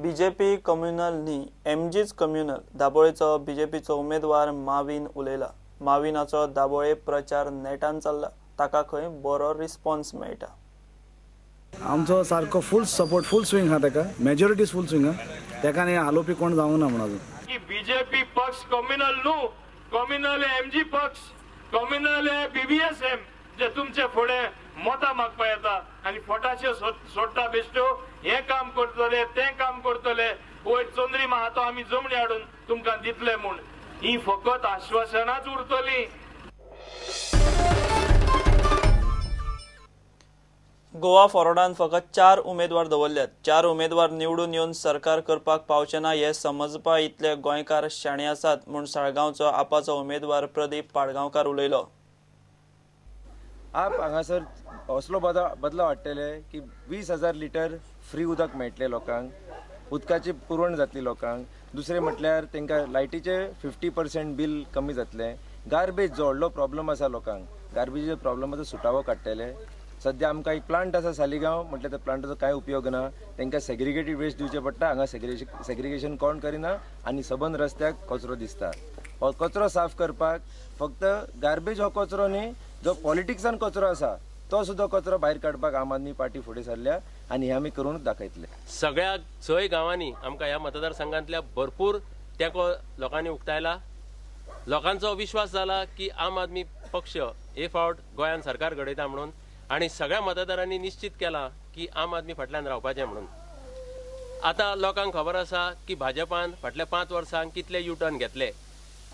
BJP communal न्ही, एमजीच communal. दाबोळेचो बीजेपीचो उमेदवार माविन उलयला. माविनाचो दाबोळे प्रचार नेटान चल्ला, ताका खंय बरो रिस्पॉन्स मेळटा. आमचो सारको फूल सपोर्ट, फूल स्विंग आहा ताका, मेजॉरिटी फूल स्विंग आहा ताका, आनी हालोवपी कोण जावंक ना म्हणून अजून. बीजेपी पक्ष कम्युनल न्हू, कम्युनल एमजी पक्ष, कम्युनल बीबीएसएम जे तुमचे फुडें मतां मागपा येता आनी फटाशे सोडटा बेश्ट्यो, हें काम करतले तें काम करतले, वयर चंद्रिमा आहा तो आमी जमणी हाडून तुमकां दितले म्हूण, ही फकत आश्वासनाच उरतली. गोवा फॉरवर्डान फकत 4 उमेदवार दवरल्यात. 4 उमेदवार निवडून येवन सरकार करपाक पावचे ना हे समजपा इतले गोंयकार शाणे आसात म्हूण साळगांवचो आपाचो उमेदवार प्रदीप पाडगांवकार उलयलो. आप हांगासर असलो बदलाव हाडटले की 20,000 लिटर फ्री उदक मेळटलें लोकांक, उदकाची पुरवण जातली लोकांक. दुसरें म्हटल्यार तांकां लायटीचें 50% बील कमी जातलें. गार्बेज जो व्हडलो प्रॉब्लम आसा लोकांक, गार्बेजीचो प्रॉब्लमाचो सुटावो काडटले. सद्या आमकां एक प्लांट आसा सालिगांव, म्हटल्यार त्या प्लांटाचो कांय उपयोग ना, तांकां सेग्रिगेटेड वेस्ट दिवचें पडटा. हांगा सेग्रिगेशन कोण करिना आनी सबंद रस्त्याक कचरो दिसता. हो कचरो साफ करपाक फक्त गार्बेज हो कचरो न्ही, जो पॉलिटिक्सान कचरो आसा तो सुद्दां कचरो भायर काडपाक आम आदमी पार्टी फुडें सरल्या आनी हे आमी करून दाखयतले. सगळ्या 6 गांवांनी आमकां ह्या मतदारसंघांतल्या भरपूर तेंको लोकांनी उक्तायला. लोकांचो विश्वास जाला की आम आदमी पक्ष हे फावट गोंयांत सरकार घडयता म्हणून, आनी सगळ्या मतदारांनी निश्चित केला की आम आदमी फाटल्यान रावपाचें म्हणून. आतां लोकांक खबर आसा की भाजपान फाटल्या 5 वर्सांक कितले यू टर्न घेतले.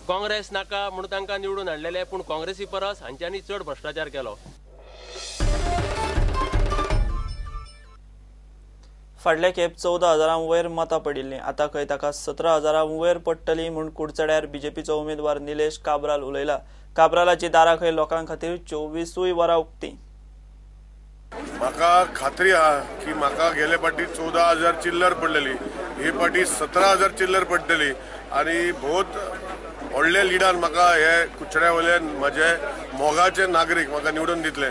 काँग्रेस नाका म्हणून तांकां निवडून हाडलेले, पूण काँग्रेसी परस हांच्यांनी चड भ्रश्टाचार केलो. फाटले खेप 14,000 वयर मतां पडिल्लीं, आतां खंय ताका 17,000 वयर पडटली म्हूण कुडचड्यार बीजेपीचो उमेदवार निलेश काब्राल उलयला. काब्रालाची दारां खंय लोकां खातीर 24 वरां उक्ती. म्हाका खात्री आहा की म्हाका गेले पाटी 14,000 चिल्लर पडलेली, हे पाटी 17,000 चिल्लर पडटली आनी बहुत व्हडले लिडान म्हाका हे कुडचड्या वयल्यान म्हजे मोगाचे नागरीक म्हाका निवडून दितले.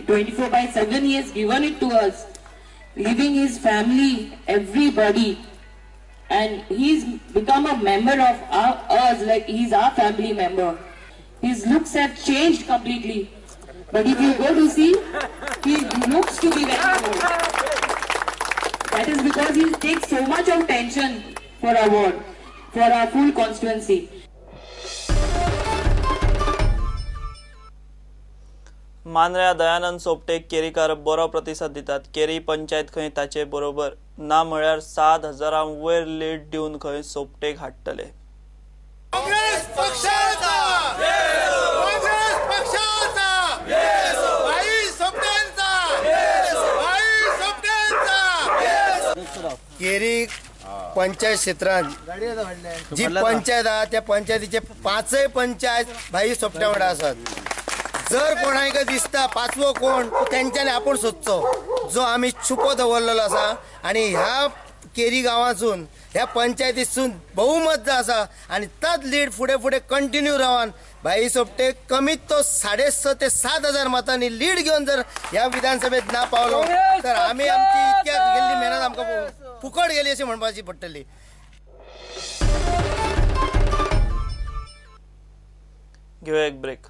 24/7 he has given it to us, leaving his family, everybody, and he's become a member of us, like he's our family member. His looks have changed completely, but if you go to see, he looks to be very old. That is because he takes so much of tension for our ward, for our full constituency. मांद्र्या Dayanand सोपटेक केरीकार बरो प्रतिसाद दितात. केरी पंचायत खंय ताचे बरोबर ना म्हळ्यार 7,000 वयर lead दिवन खंय सोपटेक हाडटले. काँग्रेस पक्षाचा, काँग्रेस पक्षाचा, भाई सोपटेंचा, भाई सोपटेंचा. केरी पंचायत क्षेत्रांत जी पंचायत आहा त्या पंचायतीचे 5 पंचायत भाई सोपट्या वांगडा आसात. जर कोणाक दिसता 5वो कोण तेंच्यांनी आपूण सोदचो, जो आमी छुपो दवरलेलो आसा. आनी ह्या केरी गांवांतसून ह्या पंचायतीसून बहुमत जो आसा आनी ताच लीड फुडें फुडें कंटिन्यू रावन भाई सोपटे कमीत तो 6,500 ते 7,000 मतांनी लीड घेवन जर ह्या विधानसभेत ना पावलो तर आमी आमची इतक्या गेल्ली मेहनत आमकां फुकट गेली अशें म्हणपाची पडटली. घेवया एक ब्रेक.